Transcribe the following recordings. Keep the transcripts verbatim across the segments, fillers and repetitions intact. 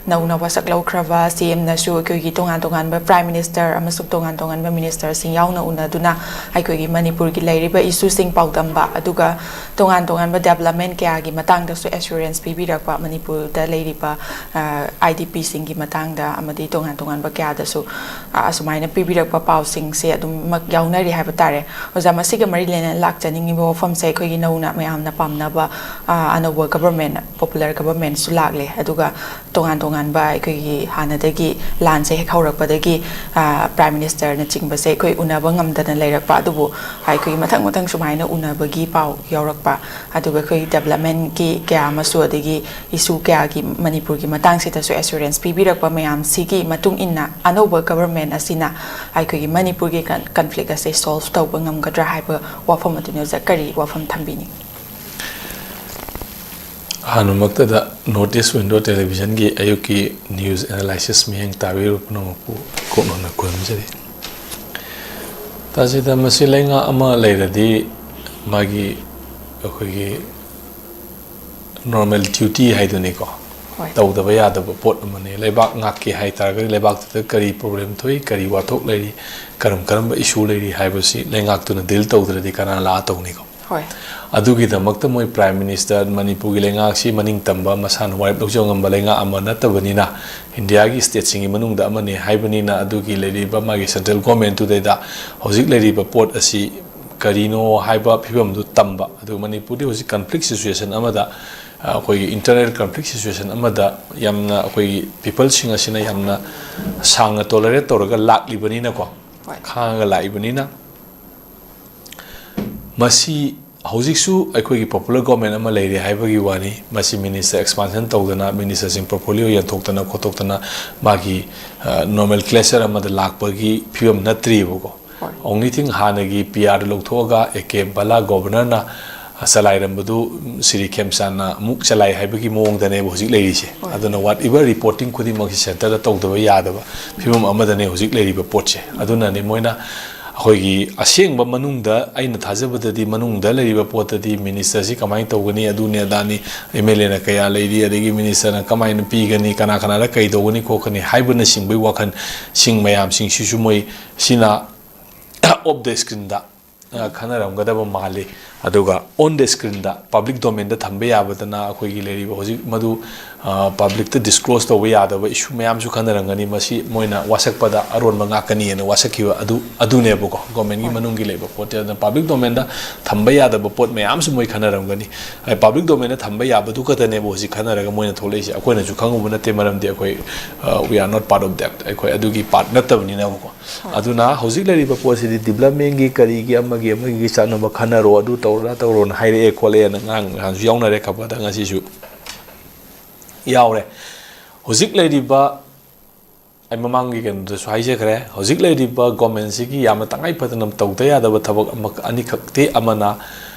ꯅꯧꯅ ꯋꯥꯁꯛ ꯂꯧꯈ꯭ꯔꯕ ꯁꯤ ꯑꯦꯝꯅꯁꯨ ꯑꯩꯈꯣꯏꯒꯤ ꯇꯣꯉꯥꯟ ꯇꯣꯉꯥꯟꯕ Prime Minister ꯑꯃꯁꯨꯡ ꯇꯣꯉꯥꯟ ꯇꯣꯉꯥꯟꯕ ministerꯁꯤꯡ ꯌꯥꯎꯅ ꯎꯅꯗꯨꯅ ꯑꯩꯈꯣꯏꯒꯤ ꯃꯅꯤꯄꯨꯔꯒꯤ ꯂꯩꯔꯤꯕ issueꯁꯤꯡ ꯄꯥꯎꯗꯝꯕ, ꯑꯗꯨꯒ ꯇꯣꯉꯥꯟ ꯇꯣꯉꯥꯟꯕ development ꯀꯌꯥꯒꯤ ꯃꯇꯥꯡꯗꯁꯨ assurance ꯄꯤꯕꯤꯔꯛꯄ, ꯃꯅꯤꯄꯨꯔꯗ ꯂꯩꯔꯤꯕ, ꯑ, IDPꯁꯤꯡꯒꯤ ꯃꯇꯥꯡꯗ ꯑꯃꯗꯤ ꯇꯣꯉꯥꯟ ꯇꯣꯉꯥꯟꯕ ꯀꯌꯥꯗꯁꯨ, ꯑ, ꯑꯁꯨꯃꯥꯏꯅ ꯄꯤꯕꯤꯔꯛꯄ ꯄꯥꯎꯁꯤꯡꯁꯦ ꯑꯗꯨꯝꯃꯛ ꯌꯥꯎꯅꯔꯤ ꯍꯥꯏꯕ ꯇꯥꯔꯦ꯫ ꯑꯣꯖꯥ, ꯃꯁꯤꯒ ꯃꯔꯤ ꯂꯩꯅꯅ ꯂꯥꯛꯆꯅꯤꯡꯉꯤꯕ ꯋꯥꯐꯝꯁꯦ, ꯑꯩꯈꯣꯏꯒꯤ ꯅꯧꯅ ꯃꯌꯥꯝꯅ ꯄꯥꯝꯅꯕ, ꯑ, ꯑꯅꯧꯕ government, popular governmentꯁꯨ ꯂꯥꯛꯂꯦ, ꯑꯗꯨꯒ ꯇꯣꯉꯥꯟ ꯇꯣꯉꯥꯟꯕ ꯑꯩꯈꯣꯏꯒꯤ ꯍꯥꯟꯅꯗꯒꯤ ꯂꯥꯟꯁꯦ ꯍꯦꯛ ꯍꯧꯔꯛꯄꯗꯒꯤ, ꯑ, Prime Ministerꯅꯆꯤꯡꯕꯁꯦ ꯑꯩꯈꯣꯏ ꯎꯅꯕ ꯉꯝꯗꯅ ꯂꯩꯔꯛꯄ, ꯑꯗꯨꯕꯨ ꯑꯩꯈꯣꯏꯒꯤ ꯃꯊꯪ ꯃꯊꯪ ꯁꯨꯃꯥꯏꯅ ꯎꯅꯕꯒꯤ ꯄꯥꯎ ꯌꯥꯎꯔꯛꯄ, ꯑꯗꯨꯒ ꯑꯩꯈꯣꯏ developmentꯀꯤ ꯀꯌꯥ ꯑꯃꯁꯨ, ꯑꯗꯒꯤ issue ꯀꯌꯥꯒꯤ ꯃꯅꯤꯄꯨꯔꯒꯤ ꯃꯇꯥꯡꯁꯤꯗꯁꯨ assurance ꯄꯤꯕꯤꯔꯛꯄ ꯃꯌꯥꯝꯁꯤꯒꯤ ꯃꯇꯨꯡ ꯏꯟꯅ ꯑꯅꯧꯕ government ꯑꯁꯤꯅ ꯑꯩꯈꯣꯏꯒꯤ ꯃꯅꯤꯄꯨꯔꯒꯤ ꯀꯟ-, conflict ꯑꯁꯦ solve ꯇꯧꯕ ꯉꯝꯒꯗ꯭ꯔꯥ ꯍꯥꯏꯕ ꯋꯥꯐꯝ ꯑꯗꯨꯅꯤ꯫ ꯑꯣꯖꯥ, ꯀꯔꯤ ꯋꯥꯐꯝ ꯊꯝꯕꯤꯅꯤꯡꯉꯤ? ꯑꯍꯥꯟꯕꯃꯛꯇꯗ North East Window Televisionꯒꯤ ꯑꯌꯨꯛꯀꯤ news analysis ꯃꯤꯠꯌꯦꯡ ꯇꯥꯕꯤꯔꯤꯕ ꯄꯨꯝꯅꯃꯛꯄꯨ ꯀꯣꯛꯅꯅ ꯈꯨꯔꯨꯝꯖꯔꯤ꯫ ꯇꯥꯁꯤꯗ ꯃꯁꯤ ꯂꯩꯉꯥꯛ ꯑꯃ ꯂꯩꯔꯗꯤ ꯃꯥꯒꯤ ꯑꯩꯈꯣꯏꯒꯤ normal duty ꯍꯥꯏꯗꯨꯅꯤꯀꯣ꯫ ꯍꯣꯏ꯫ ꯇꯧꯗꯕ ꯌꯥꯗꯕ ꯄꯣꯠ ꯑꯃꯅꯤ꯫ ꯂꯩꯕꯥꯛ ꯉꯥꯛꯀꯦ ꯍꯥꯏ ꯇꯥꯔꯒꯗꯤ ꯂꯩꯕꯥꯛꯇꯨꯗ ꯀꯔꯤ problem ꯊꯣꯛꯏ, ꯀꯔꯤ ꯋꯥꯊꯣꯛ ꯂꯩꯔꯤ, ꯀꯔꯝ ꯀꯔꯝꯕ issue ꯂꯩꯔꯤ ꯍꯥꯏꯕꯁꯤ ꯂꯩꯉꯥꯛꯇꯨꯅ deal ꯇꯧꯗ꯭ꯔꯗꯤ ꯀꯅꯥꯅ ꯂꯥꯛꯑ ꯇꯧꯅꯤꯀꯣ? ꯍꯣꯏ꯫ ꯑꯗꯨꯒꯤꯗꯃꯛꯇ ꯃꯣꯏ Prime Minister, ꯃꯅꯤꯄꯨꯔꯒꯤ ꯂꯩꯉꯥꯛꯁꯤ ꯃꯅꯤꯡ ꯇꯝꯕ, ꯃꯁꯥꯅ ꯋꯥꯔꯦꯞ ꯂꯧꯖꯕ ꯉꯝꯕ ꯂꯩꯉꯥꯛ ꯑꯃ ꯅꯠꯇꯕꯅꯤꯅ, ꯏꯟꯗꯤꯌꯥꯒꯤ stateꯁꯤꯡꯒꯤ ꯃꯅꯨꯡꯗ ꯑꯃꯅꯤ ꯍꯥꯏꯕꯅꯤꯅ, ꯑꯗꯨꯒꯤ ꯂꯩꯔꯤꯕ ꯃꯥꯒꯤ central governmentꯇꯨꯗꯩꯗ ꯍꯧꯖꯤꯛ ꯂꯩꯔꯤꯕ ꯄꯣꯠ ꯑꯁꯤ ꯀꯔꯤꯅꯣ ꯍꯥꯏꯕ ꯐꯤꯕꯝꯗꯨ ꯇꯝꯕ꯫ ꯑꯗꯨꯒ ꯃꯅꯤꯄꯨꯔꯗꯤ ꯍꯧꯖꯤꯛ conflict situation ꯑꯃꯗ, ꯑ, ꯑꯩꯈꯣꯏꯒꯤ internal conflict situation ꯑꯃꯗ ꯌꯥꯝꯅ ꯑꯩꯈꯣꯏꯒꯤ peopleꯁꯤꯡ ꯑꯁꯤꯅ ꯌꯥꯝꯅ ꯁꯥꯡꯅ tolerate ꯇꯧꯔꯒ ꯂꯥꯛꯂꯤꯕꯅꯤꯅꯀꯣ, ꯍꯣꯏ꯫ ꯈꯥꯡꯉꯒ ꯂꯥꯛꯏꯕꯅꯤꯅ, ꯃꯁꯤ ꯍꯧꯖꯤꯛꯁꯨ ꯑꯩꯈꯣꯏꯒꯤ popular government ꯑꯃ ꯂꯩꯔꯦ ꯍꯥꯏꯕꯒꯤ ꯋꯥꯅꯤ꯫ ꯃꯁꯤ minister expansion ꯇꯧꯗꯅ, ministerꯁꯤꯡ portfolio ꯌꯦꯟꯊꯣꯛꯇꯅ ꯈꯣꯠꯇꯣꯛꯇꯅ ꯃꯥꯒꯤ, ꯑ, nomenclature ꯑꯃꯗ ꯂꯥꯛꯄꯒꯤ ꯐꯤꯕꯝ ꯅꯠꯇ꯭ꯔꯤꯕꯀꯣ꯫ ꯍꯣꯏ꯫ Only thing, ꯍꯥꯟꯅꯒꯤ P R ꯗꯨ ꯂꯧꯊꯣꯛꯑꯒ A K Bhalla Governorꯅ ꯆꯂꯥꯏꯔꯝꯕꯗꯨ, ꯎꯝ, ꯁ꯭ꯔꯤ ꯈꯦꯝꯆꯥꯟꯅ ꯑꯃꯨꯛ ꯆꯂꯥꯏ ꯍꯥꯏꯕꯒꯤ ꯃꯑꯣꯡꯗꯅꯦꯕ ꯍꯧꯖꯤꯛ ꯂꯩꯔꯤꯁꯦ꯫ ꯍꯣꯏ꯫ ꯑꯗꯨꯅ whatever reporting ꯈꯨꯗꯤꯡꯃꯛꯁꯤ centreꯗ ꯇꯧꯗꯕ ꯌꯥꯗꯕ ꯐꯤꯕꯝ ꯑꯃꯗꯅꯦ ꯍꯧꯖꯤꯛ ꯂꯩꯔꯤꯕ ꯄꯣꯠꯁꯦ꯫ ꯑꯗꯨꯅꯅꯦ ꯃꯣꯏꯅ ꯑꯩꯈꯣꯏꯒꯤ ꯑꯁꯦꯡꯕ ꯃꯅꯨꯡꯗ, ꯑꯩꯅ ꯊꯥꯖꯕꯗꯗꯤ, ꯃꯅꯨꯡꯗ ꯂꯩꯔꯤꯕ ꯄꯣꯠꯇꯗꯤ ꯃꯤꯅꯤꯁꯇꯔꯁꯤ ꯀꯃꯥꯏꯅ ꯇꯧꯒꯅꯤ, ꯑꯗꯨꯅꯦ ꯑꯗꯥꯅꯤ, ꯑꯦꯝ ꯑꯦꯜ ꯑꯦꯅ ꯀꯌꯥ ꯂꯩꯔꯤ, ꯑꯗꯒꯤ ꯃꯤꯅꯤꯁꯇꯔꯅ ꯀꯃꯥꯏꯅ ꯄꯤꯒꯅꯤ, ꯀꯅꯥ ꯀꯅꯥꯗ ꯀꯩ ꯇꯧꯒꯅꯤ ꯈꯣꯠꯀꯅꯤ ꯍꯥꯏꯕꯅꯆꯤꯡꯕꯒꯤ ꯋꯥꯈꯜꯁꯤꯡ ꯃꯌꯥꯝꯁꯤꯡꯁꯤꯁꯨ ꯃꯣꯏ ꯁꯤꯅ ꯑꯣꯐ ꯗ ꯁ꯭ꯀ꯭ꯔꯤꯟꯗ ꯈꯟꯅꯔꯝꯒꯗꯕ ꯃꯥꯜꯂꯤ꯫ ꯑꯗꯨꯒ ꯑꯣꯟ ꯗ ꯁ꯭ꯀ꯭ꯔꯤꯟꯗ, ꯄꯕ꯭ꯂꯤꯛ ꯗꯣꯃꯦꯟꯗ ꯊꯝꯕ ꯌꯥꯕꯗꯅ ꯑꯩꯈꯣꯏꯒꯤ ꯂꯩꯔꯤꯕ ꯍꯧꯖꯤꯛ ꯃꯗꯨ ꯄꯕ꯭ꯂꯤꯛꯇ ꯗꯤꯁꯀ꯭ꯂꯣꯖ ꯇꯧꯕ ꯌꯥꯗꯕ ꯏꯁꯨ ꯃꯌꯥꯝꯁꯨ ꯈꯟꯅꯔꯝꯒꯅꯤ꯫ ꯃꯁꯤ ꯃꯣꯏꯅ ꯋꯥꯁꯛꯄꯗ ꯑꯔꯣꯟꯕ ꯉꯥꯛꯀꯅꯤꯅ ꯋꯥꯁꯛꯈꯤꯕ ꯑꯗꯨ ꯑꯗꯨꯅꯦꯕꯀꯣ꯫ ꯒꯣꯔꯃꯦꯟꯒꯤ ꯃꯅꯨꯡꯒꯤ ꯂꯩꯕ ꯄꯣꯠꯇꯤ, ꯑꯗꯨꯅ ꯄꯕ꯭ꯂꯤꯛ ꯗꯣꯃꯦꯟꯗ ꯊꯝꯕ ꯌꯥꯗꯕ ꯄꯣꯠ ꯃꯌꯥꯝꯁꯨ ꯃꯣꯏ ꯈꯟꯅꯔꯝꯒꯅꯤ꯫ ꯄꯕ꯭ꯂꯤꯛ ꯗꯣꯃꯦꯟꯗ ꯊꯝꯕ ꯌꯥꯕꯗꯨ ꯈꯛꯇꯅꯦꯕ ꯍꯧꯖꯤꯛ ꯈꯟꯅꯔꯒ ꯃꯣꯏꯅ ꯊꯣꯛꯂꯛꯏꯁꯦ꯫ ꯑꯩꯈꯣꯏꯅꯁꯨ ꯈꯪꯉꯨꯕ ꯅꯠꯇꯦ, ꯃꯔꯝꯗꯤ ꯑꯩꯈꯣꯏ, we are not part of that, ꯑꯩꯈꯣꯏ ꯑꯗꯨꯒꯤ ꯄꯥꯔꯠ ꯅꯠꯇꯕꯅꯤꯅꯕꯀꯣ꯫ ꯑꯗꯨꯅ ꯍꯧꯖꯤꯛ ꯂꯩꯔꯤꯕ ꯄꯣꯠꯁꯤꯗꯤ ꯗꯤꯕ꯭ꯂꯞꯃꯦꯟꯒꯤ ꯀꯔꯤꯒꯤ ꯑꯃꯒꯤ ꯑꯃꯒꯤ ꯆꯠꯅꯕ ꯈꯟꯅꯔꯣ, ꯑꯗꯨ ꯇꯧꯔꯣ, ꯑꯗꯥ ꯇꯧꯔꯣꯅ ꯍꯥꯏꯔꯛꯑꯦ ꯈꯣꯠꯂꯦꯅ ꯉꯔꯥꯡ ꯅꯍꯥꯟꯁꯨ ꯌꯥꯎꯅꯔꯦ ꯈꯕꯔꯗ, ꯉꯁꯤꯁꯨ ꯌꯥꯎꯔꯦ꯫ ꯍꯧꯖꯤꯛ ꯂꯩꯔꯤꯕ, ꯑꯩ ꯃꯃꯥꯡꯒꯤ ꯀꯩꯅꯣꯗꯁꯨ ꯍꯥꯏꯖꯈ꯭ꯔꯦ, ꯍꯧꯖꯤꯛ ꯂꯩꯔꯤꯕ ꯒꯣꯔꯃꯦꯟꯁꯤꯒꯤ ꯌꯥꯝꯅ ꯇꯉꯥꯏ ꯐꯗꯅ ꯇꯧꯗ ꯌꯥꯗꯕ ꯊꯕꯛ ꯑꯃ, ꯑꯅꯤꯈꯛꯇꯤ, ꯑꯃꯅ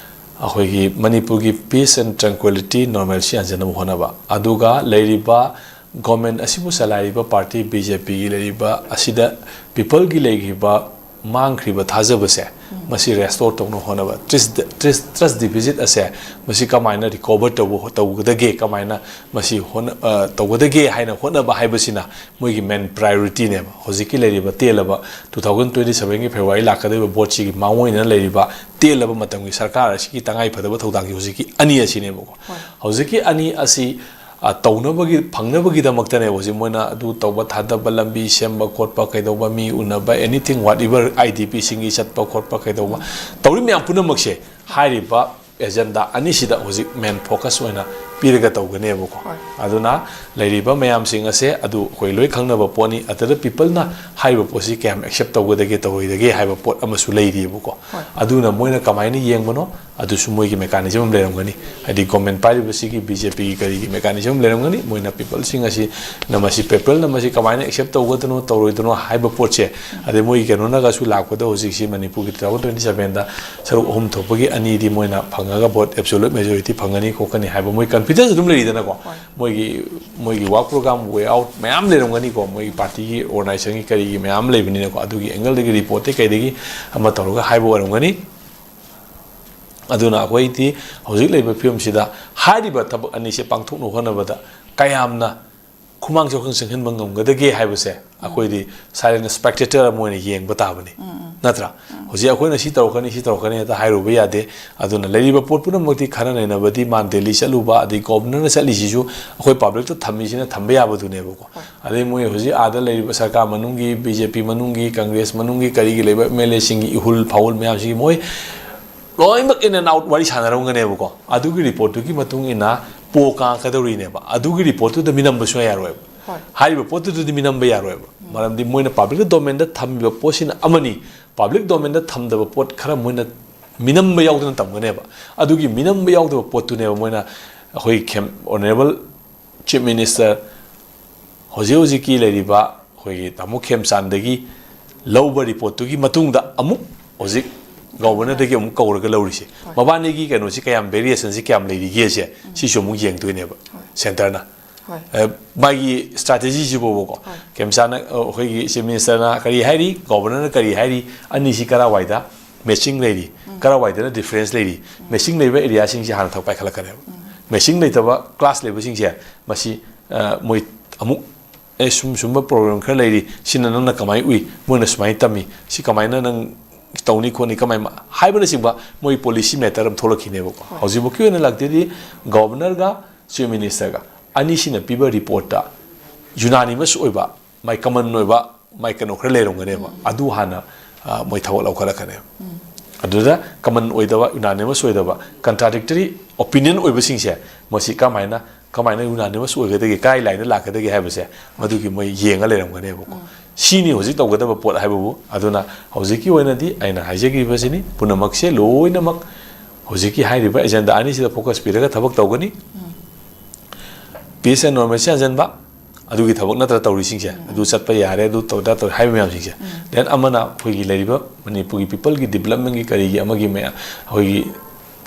ꯑꯩꯈꯣꯏꯒꯤ ꯃꯅꯤꯄꯨꯔꯒꯤ peace and tranquility, normalcy ꯍꯟꯖꯤꯟꯅꯕ ꯍꯣꯠꯅꯕ, ꯑꯗꯨꯒ ꯂꯩꯔꯤꯕ ꯒꯣꯔꯃꯦꯟ ꯑꯁꯤꯕꯨ ꯆꯂꯥꯏꯔꯤꯕ ꯄꯥꯔꯇꯤ ꯕꯤ ꯖꯦ ꯄꯤꯒꯤ ꯂꯩꯔꯤꯕ ꯑꯁꯤꯗ ꯄꯤꯄꯜꯒꯤ ꯂꯩꯈꯤꯕ ꯃꯥꯡꯈ꯭ꯔꯤꯕ ꯊꯥꯖꯕꯁꯦ, ꯃꯁꯤ ꯔꯦꯁꯇꯣꯔ ꯇꯧꯅꯕ ꯍꯣꯠꯅꯕ, ꯇ꯭ꯔꯁ, ꯇ꯭ꯔꯁ, ꯇ꯭ꯔꯁ ꯗꯤꯐꯤꯁꯤꯠ ꯑꯁꯦ ꯃꯁꯤ ꯀꯃꯥꯏꯅ ꯔꯤꯀꯣꯚꯔ ꯇꯧꯕ, ꯇꯧꯒꯗꯒꯦ, ꯀꯃꯥꯏꯅ ꯃꯁꯤ ꯍꯣꯠꯅ-, ꯑ, ꯇꯧꯒꯗꯒꯦ ꯍꯥꯏꯅ ꯍꯣꯠꯅꯕ ꯍꯥꯏꯕꯁꯤꯅ ꯃꯣꯏꯒꯤ ꯃꯦꯟ ꯄ꯭ꯔꯥꯏꯌꯣꯔꯤꯇꯤꯅꯦꯕ꯫ ꯍꯧꯖꯤꯛꯀꯤ ꯂꯩꯔꯤꯕ ꯇꯦꯜꯂꯕ two thousand twenty sevenꯒꯤ ꯐꯦꯕ꯭ꯔꯨꯋꯥꯔꯤ ꯂꯥꯛꯀꯗꯧꯔꯤꯕ ꯚꯣꯠꯁꯤꯒꯤ ꯃꯥꯡꯑꯣꯏꯅꯅ ꯂꯩꯔꯤꯕ ꯇꯦꯜꯂꯕ ꯃꯇꯝꯒꯤ ꯁꯔꯀꯥꯔ ꯑꯁꯤꯒꯤ ꯇꯉꯥꯏ ꯐꯗꯕ ꯊꯧꯗꯥꯡꯁꯤ ꯍꯧꯖꯤꯛꯀꯤ ꯑꯅꯤ ꯑꯁꯤꯅꯦꯕꯀꯣ꯫ ꯍꯣꯏ꯫ ꯍꯧꯖꯤꯛꯀꯤ ꯑꯅꯤ ꯑꯁꯤ, ꯑ, ꯇꯧꯅꯕꯒꯤ, ꯐꯪꯅꯕꯒꯤꯗꯃꯛꯇꯅꯦ ꯍꯧꯖꯤꯛ ꯃꯣꯏꯅ ꯑꯗꯨ ꯇꯧꯕ, ꯊꯥꯗꯕ, ꯂꯝꯕꯤ ꯁꯦꯝꯕ ꯈꯣꯠꯄ, ꯀꯩꯗꯧꯕ, ꯃꯤ ꯎꯅꯕ, anything, whatever, ꯑꯥꯏ ꯗꯤ ꯄꯤꯁꯤꯡꯒꯤ ꯆꯠꯄ ꯈꯣꯠꯄ, ꯀꯩꯗꯧꯕ, ꯇꯧꯔꯤ ꯃꯌꯥꯝ ꯄꯨꯝꯅꯃꯛꯁꯦ ꯍꯥꯏꯔꯤꯕ ꯑꯦꯖꯦꯟꯗꯥ ꯑꯅꯤꯁꯤꯗ ꯍꯧꯖꯤꯛ ꯃꯦꯟ ꯐꯣꯀꯁ ꯑꯣꯏꯅ ꯄꯤꯔꯒ ꯇꯧꯒꯅꯦꯕꯀꯣ꯫ ꯍꯣꯏ꯫ ꯑꯗꯨꯅ ꯂꯩꯔꯤꯕ ꯃꯌꯥꯝꯁꯤꯡ ꯑꯁꯦ ꯑꯗꯨ ꯑꯩꯈꯣꯏ ꯂꯣꯏ ꯈꯪꯅꯕ ꯄꯣꯠꯅꯤ꯫ ꯑꯗꯨꯗ ꯄꯤꯄꯜꯅ ꯍꯥꯏꯔꯤꯕ ꯄꯣꯠꯁꯤ ꯀꯌꯥꯝ ꯑꯦꯛꯁꯦꯞ ꯇꯧꯒꯗꯒꯦ, ꯇꯧꯔꯣꯏꯗꯒꯦ ꯍꯥꯏꯕ ꯄꯣꯠ ꯑꯃꯁꯨ ꯂꯩꯔꯤꯑꯕꯀꯣ꯫ ꯍꯣꯏ꯫ ꯑꯗꯨꯅ ꯃꯣꯏꯅ ꯀꯃꯥꯏꯅ ꯌꯦꯡꯕꯅꯣ, ꯑꯗꯨꯁꯨ ꯃꯣꯏꯒꯤ ꯃꯦꯀꯥꯅꯤꯖꯝ ꯑꯃ ꯂꯩꯔꯝꯒꯅꯤ꯫ ꯍꯥꯏꯗꯤ ꯒꯣꯔꯃꯦꯟ ꯄꯥꯏꯔꯤꯕꯁꯤꯒꯤ ꯕꯤ ꯖꯦ ꯄꯤꯒꯤ ꯀꯔꯤꯒꯤ ꯃꯦꯀꯥꯅꯤꯖꯝ ꯑꯃ ꯂꯩꯔꯝꯒꯅꯤ꯫ ꯃꯣꯏꯅ ꯄꯤꯄꯜꯁꯤꯡ ꯑꯁꯤꯅ ꯃꯁꯤ, ꯄꯤꯄꯜꯅ ꯃꯁꯤ ꯀꯃꯥꯏꯅ ꯑꯦꯛꯁꯦꯞ ꯇꯧꯒꯗꯅꯣ, ꯇꯧꯔꯣꯏꯗꯅꯣ ꯍꯥꯏꯕ ꯄꯣꯠꯁꯦ, ꯑꯗꯩ ꯃꯣꯏꯒꯤ ꯀꯩꯅꯣꯅꯒꯁꯨ ꯂꯥꯛꯄꯗ ꯍꯧꯖꯤꯛꯁꯤ ꯃꯅꯤꯄꯨꯔꯒꯤ two thousand twenty sevenꯗ ꯁꯔꯨꯛ ꯑꯍꯨꯝ ꯊꯣꯛꯄꯒꯤ ꯑꯅꯤꯗꯤ ꯃꯣꯏꯅ ꯐꯪꯉꯒ ꯚꯣꯠ ꯑꯦꯕꯁꯣꯂꯨꯠ ꯃꯦꯖꯣꯔꯤꯇꯤ ꯐꯪꯒꯅꯤ ꯈꯣꯠꯀꯅꯤ ꯍꯥꯏꯕ ꯃꯣꯏ ꯀꯟ-, ꯐꯤꯇꯁ ꯑꯗꯨꯝ ꯂꯩꯔꯤꯗꯅꯀꯣ꯫ ꯃꯣꯏꯒꯤ ꯃꯣꯏꯒꯤ ꯋꯥꯔꯛ ꯄ꯭ꯔꯣꯒ꯭ꯔꯥꯝ ꯋꯦ ꯑꯥꯎꯠ ꯃꯌꯥꯝ ꯂꯩꯔꯝꯒꯅꯤꯀꯣ, ꯃꯣꯏꯒꯤ ꯄꯥꯔꯇꯤꯒꯤ ꯑꯣꯔꯒꯅꯥꯏꯖꯦꯁꯟꯒꯤ ꯀꯔꯤꯒꯤ ꯃꯌꯥꯝ ꯂꯩꯕꯅꯤꯅꯀꯣ꯫ ꯑꯗꯨꯒꯤ ꯑꯦꯡꯒꯜꯗꯒꯤ ꯔꯤꯄꯣꯔꯠꯇꯩ ꯀꯩꯗꯒꯤ ꯑꯃ ꯇꯧꯔꯒ ꯍꯥꯏꯕ ꯑꯣꯏꯔꯝꯒꯅꯤ꯫ ꯑꯗꯨꯅ ꯑꯩꯈꯣꯏꯗꯤ ꯍꯧꯖꯤꯛ ꯂꯩꯔꯤꯕ ꯐꯤꯕꯝꯁꯤꯗ ꯍꯥꯏꯔꯤꯕ ꯊꯕꯛ ꯑꯅꯤꯁꯦ ꯄꯥꯡꯊꯣꯛꯅꯕ ꯍꯣꯠꯅꯕꯗ ꯀꯌꯥꯝꯅ ꯈꯨꯃꯥꯡ ꯆꯥꯎꯁꯤꯟ ꯆꯪꯍꯟꯕ ꯉꯝꯒꯗꯒꯦ ꯍꯥꯏꯕꯁꯦ ꯑꯩꯈꯣꯏꯗꯤ ꯁꯥꯏꯂꯦꯟ ꯁ꯭ꯄꯦꯛꯇꯦꯇꯔ ꯑꯃ ꯑꯣꯏꯅ ꯌꯦꯡꯕ ꯇꯥꯕꯅꯤ, ꯅꯠꯇ꯭ꯔꯥ? ꯍꯧꯖꯤꯛ ꯑꯩꯈꯣꯏꯅ ꯁꯤ ꯇꯧꯔꯛꯀꯅꯤ, ꯁꯤ ꯇꯧꯔꯛꯀꯅꯤ ꯍꯦꯛꯇ ꯍꯥꯏꯔꯨꯕ ꯌꯥꯗꯦ꯫ ꯑꯗꯨꯅ ꯂꯩꯔꯤꯕ ꯄꯣꯠ ꯄꯨꯝꯅꯃꯛꯇꯤ ꯈꯟꯅ ꯅꯩꯅꯕꯗꯤ, ꯃꯥ ꯗꯦꯜꯂꯤ ꯆꯠꯂꯨꯕ, ꯑꯗꯩ ꯒꯣꯕꯔꯅꯔꯅ ꯆꯠꯂꯤꯁꯤꯁꯨ ꯑꯩꯈꯣꯏ ꯄꯕ꯭ꯂꯤꯛꯇ ꯊꯝꯃꯤꯁꯤꯅ ꯊꯝꯕ ꯌꯥꯕꯗꯨꯅꯦꯕꯀꯣ꯫ ꯑꯗꯩ ꯃꯣꯏ ꯍꯧꯖꯤꯛ ꯑꯥꯗ ꯂꯩꯔꯤꯕ ꯁꯔꯀꯥꯔ ꯃꯅꯨꯡꯒꯤ, ꯕꯤ ꯖꯦ ꯄꯤ ꯃꯅꯨꯡꯒꯤ, ꯀꯪꯒ꯭ꯔꯦꯁ ꯃꯅꯨꯡꯒꯤ, ꯀꯔꯤꯒꯤ ꯂꯩꯕ ꯑꯦꯝ ꯑꯦꯜ ꯑꯦꯁꯤꯡꯒꯤ ꯏꯍꯨꯜ ꯐꯥꯎꯜ ꯃꯌꯥꯝꯁꯤꯒꯤ ꯃꯣꯏ ꯂꯣꯏꯅꯃꯛ in and out ꯋꯥꯔꯤ ꯁꯥꯟꯅꯔꯝꯒꯅꯦꯕꯀꯣ꯫ ꯑꯗꯨꯒꯤ ꯔꯤꯄꯣꯔꯠꯇꯨꯒꯤ ꯃꯇꯨꯡ ꯏꯟꯅ ꯄꯣ ꯀꯥꯡꯉꯛꯀꯗꯧꯔꯤꯅꯦꯕ꯫ ꯑꯗꯨꯒꯤ ꯔꯤꯄꯣꯔꯠꯇꯨꯗ ꯃꯤꯅꯝꯕ ꯁꯨꯡꯌꯥ ꯌꯥꯔꯣꯏꯕ꯫ ꯍꯣꯏ꯫ ꯍꯥꯏꯔꯤꯕ ꯄꯣꯠꯇꯨꯗꯗꯤ ꯃꯤꯅꯝꯕ ꯌꯥꯔꯣꯏꯕ꯫ ꯃꯔꯝꯗꯤ ꯃꯣꯏꯅ ꯄꯕ꯭ꯂꯤꯛ ꯗꯣꯃꯦꯟꯗ ꯊꯝꯃꯤꯕ ꯄꯣꯠꯁꯤꯅ ꯑꯃꯅꯤ, ꯄꯕ꯭ꯂꯤꯛ ꯗꯣꯃꯦꯟꯗ ꯊꯝꯗꯕ ꯄꯣꯠ ꯈꯔ ꯃꯣꯏꯅ ꯃꯤꯅꯝꯕ ꯌꯥꯎꯗꯅ ꯊꯝꯒꯅꯦꯕ꯫ ꯑꯗꯨꯒꯤ ꯃꯤꯅꯝꯕ ꯌꯥꯎꯗꯕ ꯄꯣꯠꯇꯨꯅꯦꯕ ꯃꯣꯏꯅ ꯑꯩꯈꯣꯏ ꯈꯦꯝ-, ꯑꯣꯅꯔꯦꯕꯜ ꯆꯤꯐ ꯃꯤꯅꯤꯁꯇꯔ ꯍꯧꯖꯤꯛ ꯍꯧꯖꯤꯛꯀꯤ ꯂꯩꯔꯤꯕ ꯑꯩꯈꯣꯏꯒꯤ ꯇꯥꯃꯣ ꯈꯦꯝꯆꯥꯟꯗꯒꯤ ꯂꯧꯕ ꯔꯤꯄꯣꯔꯠꯇꯨꯒꯤ ꯃꯇꯨꯡꯗ ꯑꯃꯨꯛ ꯍꯧꯖꯤꯛ ꯒꯣꯕꯔꯅꯔꯗꯒꯤ ꯑꯃꯨꯛ ꯀꯧꯔꯒ ꯂꯧꯔꯤꯁꯦ꯫ ꯍꯣꯏ꯫ ꯃꯕꯥꯅꯤꯒꯤ ꯀꯩꯅꯣꯁꯤ ꯀꯌꯥꯝ, ꯚꯦꯔꯤꯌꯦꯁꯟꯁꯤ ꯀꯌꯥꯝ ꯂꯩꯔꯤꯒꯦꯁꯦ ꯁꯤꯁꯨ ꯑꯃꯨꯛ ꯌꯦꯡꯗꯣꯏꯅꯦꯕ ꯍꯣꯏ꯫ ꯁꯦꯟꯇꯔꯅ꯫ ꯍꯣꯏ꯫ ꯑ, ꯃꯥꯒꯤ ꯁ꯭ꯇ꯭ꯔꯥꯇꯦꯖꯤꯁꯤꯕꯨꯕꯀꯣ꯫ ꯍꯣꯏ꯫ ꯈꯦꯝꯆꯥꯟꯅ, ꯑ, ꯑꯩꯈꯣꯏꯒꯤ ꯆꯤꯐ ꯃꯤꯅꯤꯁꯇꯔꯅ ꯀꯔꯤ ꯍꯥꯏꯔꯤ, ꯒꯣꯕꯔꯅꯔꯅ ꯀꯔꯤ ꯍꯥꯏꯔꯤ, ꯑꯅꯤꯁꯤ ꯀꯔꯥꯏꯋꯥꯏꯗ ꯃꯦꯆꯤꯡ ꯂꯩꯔꯤ, ꯀꯔꯥꯏꯋꯥꯏꯗꯅ ꯗꯤꯐ꯭ꯔꯦꯟꯁ ꯂꯩꯔꯤ, ꯃꯦꯆꯤꯡ ꯂꯩꯕ ꯑꯦꯔꯤꯌꯥꯁꯤꯡꯁꯤ ꯍꯥꯟꯅ ꯊꯛ ꯄꯥꯏꯈꯠꯂꯛꯀꯅꯦꯕ꯫ ꯃꯦꯆꯤꯡ ꯂꯩꯇꯕ ꯀ꯭ꯂꯥꯁ ꯂꯩꯕꯁꯤꯡꯁꯦ ꯃꯁꯤ, ꯑ, ꯃꯣꯏ ꯑꯃꯨꯛ, "ꯑꯦ, ꯁꯨꯝ ꯁꯨꯝꯕ ꯄ꯭ꯔꯣꯕ꯭ꯂꯦꯝ ꯈꯔ ꯂꯩꯔꯤ, ꯁꯤꯅ ꯅꯪꯅ ꯀꯃꯥꯏꯅ ꯎꯏ, ꯃꯣꯏꯅ ꯁꯨꯃꯥꯏꯅ ꯇꯝꯃꯤ, ꯁꯤ ꯀꯃꯥꯏꯅ ꯅꯪ ꯇꯧꯅꯤ ꯈꯣꯠꯅꯤ, ꯀꯃꯥꯏꯅ?" ꯍꯥꯏꯕꯅꯆꯤꯡꯕ ꯃꯣꯏ ꯄꯣꯂꯤꯁꯤ ꯃꯦꯇꯔ ꯑꯃ ꯊꯣꯛꯂꯛꯈꯤꯅꯦꯕꯀꯣ꯫ ꯍꯣꯏ꯫ ꯍꯧꯖꯤꯛꯐꯥꯎꯀꯤ ꯑꯣꯏꯅ ꯂꯥꯛꯇꯦꯗꯤ ꯒꯣꯕꯔꯅꯔꯒ ꯆꯤꯐ ꯃꯤꯅꯤꯁꯇꯔꯒ ꯑꯅꯤꯁꯤꯅ ꯄꯤꯕ ꯔꯤꯄꯣꯔꯠꯇ ꯌꯨꯅꯥꯅꯤꯃꯁ ꯑꯣꯏꯕ, ꯃꯥꯏ ꯀꯃꯟ ꯑꯣꯏꯕ, ꯃꯥꯏ ꯀꯩꯅꯣ ꯈꯔ ꯂꯩꯔꯝꯒꯅꯦꯕ꯫ ꯑꯗꯨ ꯍꯥꯟꯅ, ꯑ, ꯃꯣꯏ ꯊꯕꯛ ꯂꯧꯈꯠꯂꯛꯀꯅꯦꯕ꯫ ꯑꯗꯨꯗ ꯀꯃꯟ ꯑꯣꯏꯗꯕ, ꯌꯨꯅꯥꯅꯤꯃꯁ ꯑꯣꯏꯗꯕ, ꯀꯟꯇ꯭ꯔꯥꯗꯤꯛꯇꯔꯤ ꯑꯣꯄꯤꯅꯤꯌꯟ ꯑꯣꯏꯕꯁꯤꯡꯁꯦ ꯃꯁꯤ ꯀꯃꯥꯏꯅ, ꯀꯃꯥꯏꯅ ꯌꯨꯅꯥꯅꯤꯃꯁ ꯑꯣꯏꯒꯗꯒꯦ, ꯀꯥꯏ ꯂꯥꯏꯟꯗ ꯂꯥꯛꯀꯗꯒꯦ ꯍꯥꯏꯕꯁꯦ ꯃꯗꯨꯒꯤ ꯃꯣꯏ ꯌꯦꯡꯉ ꯂꯩꯔꯝꯒꯅꯦꯕꯀꯣ꯫ ꯁꯤꯅꯤ ꯍꯧꯖꯤꯛ ꯇꯧꯒꯗꯕ ꯄꯣꯠ ꯍꯥꯏꯕꯕꯨ꯫ ꯑꯗꯨꯅ ꯍꯧꯖꯤꯛꯀꯤ ꯑꯣꯏꯅꯗꯤ ꯑꯩꯅ ꯍꯥꯏꯖꯈꯤꯕꯁꯤꯅꯤ, ꯄꯨꯝꯅꯃꯛꯁꯦ ꯂꯣꯏꯅꯃꯛ ꯍꯧꯖꯤꯛꯀꯤ ꯍꯥꯏꯔꯤꯕ ꯑꯦꯖꯦꯟꯗꯥ ꯑꯅꯤꯁꯤꯗ ꯐꯣꯀꯁ ꯄꯤꯔꯒ ꯊꯕꯛ ꯇꯧꯒꯅꯤ꯫ ꯄꯤꯁ ꯑꯦꯟ ꯅꯣꯔꯃꯦꯜꯁꯤ ꯍꯟꯖꯟꯕ, ꯑꯗꯨꯒꯤ ꯊꯕꯛ ꯅꯠꯇ꯭ꯔ ꯇꯧꯔꯤꯁꯤꯡꯁꯦ꯫ ꯑꯗꯨ ꯆꯠꯄ ꯌꯥꯔꯦ, ꯑꯗꯨ ꯇꯧꯗ ꯇꯧꯔꯦ ꯍꯥꯏꯕ ꯃꯌꯥꯝꯁꯤꯡꯁꯦ꯫ ꯗꯦꯟ ꯑꯃꯅ ꯑꯩꯈꯣꯏꯒꯤ ꯂꯩꯔꯤꯕ ꯃꯅꯤꯄꯨꯔꯒꯤ ꯄꯤꯄꯜꯒꯤ ꯗꯤꯕꯂꯞꯃꯦꯟꯒꯤ ꯀꯔꯤꯒꯤ ꯑꯃꯒꯤ ꯃꯌꯥꯝ ꯑꯩꯈꯣꯏꯒꯤ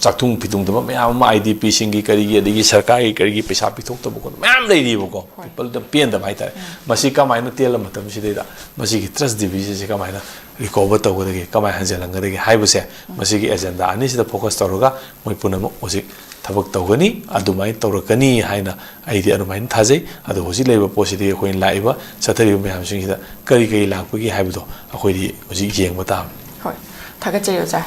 ꯆꯥꯛꯊꯨꯡ ꯐꯤꯊꯨꯡꯗꯕ ꯃꯌꯥꯝ ꯑꯃ, ꯑꯥꯏ ꯗꯤ ꯄꯤꯁꯤꯡꯒꯤ ꯀꯔꯤꯒꯤ, ꯑꯗꯒꯤ ꯁꯔꯀꯥꯔꯒꯤ ꯀꯔꯤꯒꯤ ꯄꯩꯁꯥ ꯄꯤꯊꯣꯛꯇꯕ ꯈꯣꯠꯇꯕ ꯃꯌꯥꯝ ꯂꯩꯔꯤꯕꯀꯣ꯫ ꯄꯤꯄꯜꯗ ꯄꯦꯟꯗꯕ ꯍꯥꯏꯇꯥꯔꯦ꯫ ꯃꯁꯤ ꯀꯃꯥꯏꯅ ꯇꯦꯜꯂ ꯃꯇꯝꯁꯤꯗꯩꯗ ꯃꯁꯤꯒꯤ ꯇ꯭ꯔꯁ ꯗꯤꯐꯤꯁꯤꯠꯁꯦ ꯀꯃꯥꯏꯅ ꯔꯤꯀꯣꯚꯔ ꯇꯧꯒꯗꯒꯦ, ꯀꯃꯥꯏꯅ ꯍꯟꯖꯤꯜꯍꯟꯒꯗꯒꯦ ꯍꯥꯏꯕꯁꯦ, ꯃꯁꯤꯒꯤ ꯑꯦꯖꯦꯟꯗꯥ ꯑꯅꯤꯁꯤꯗ ꯐꯣꯀꯁ ꯇꯧꯔꯒ ꯃꯣꯏ ꯄꯨꯝꯅꯃꯛ ꯍꯧꯖꯤꯛ ꯊꯕꯛ ꯇꯧꯒꯅꯤ, ꯑꯗꯨꯃꯥꯏꯅ ꯇꯧꯔꯛꯀꯅꯤ ꯍꯥꯏꯅ ꯑꯩꯗꯤ ꯑꯗꯨꯃꯥꯏꯅ ꯊꯥꯖꯩ꯫ ꯑꯗꯣ ꯍꯧꯖꯤꯛ ꯂꯩꯔꯤꯕ ꯄꯣꯠꯁꯤꯗꯤ ꯑꯩꯈꯣꯏꯅ ꯂꯥꯛꯏꯕ ꯆꯠꯊꯔꯤꯕ ꯃꯌꯥꯝꯁꯤꯡꯁꯤꯗ ꯀꯔꯤ ꯀꯔꯤ ꯂꯥꯛꯄꯒꯦ ꯍꯥꯏꯕꯗꯣ ꯑꯩꯈꯣꯏꯗꯤ ꯍꯧꯖꯤꯛ ꯌꯦꯡꯕ ꯇꯥꯕꯅꯤ꯫ ꯍꯣꯏ, ꯊꯥꯒꯠꯆꯔꯤ ꯑꯣꯖꯥ꯫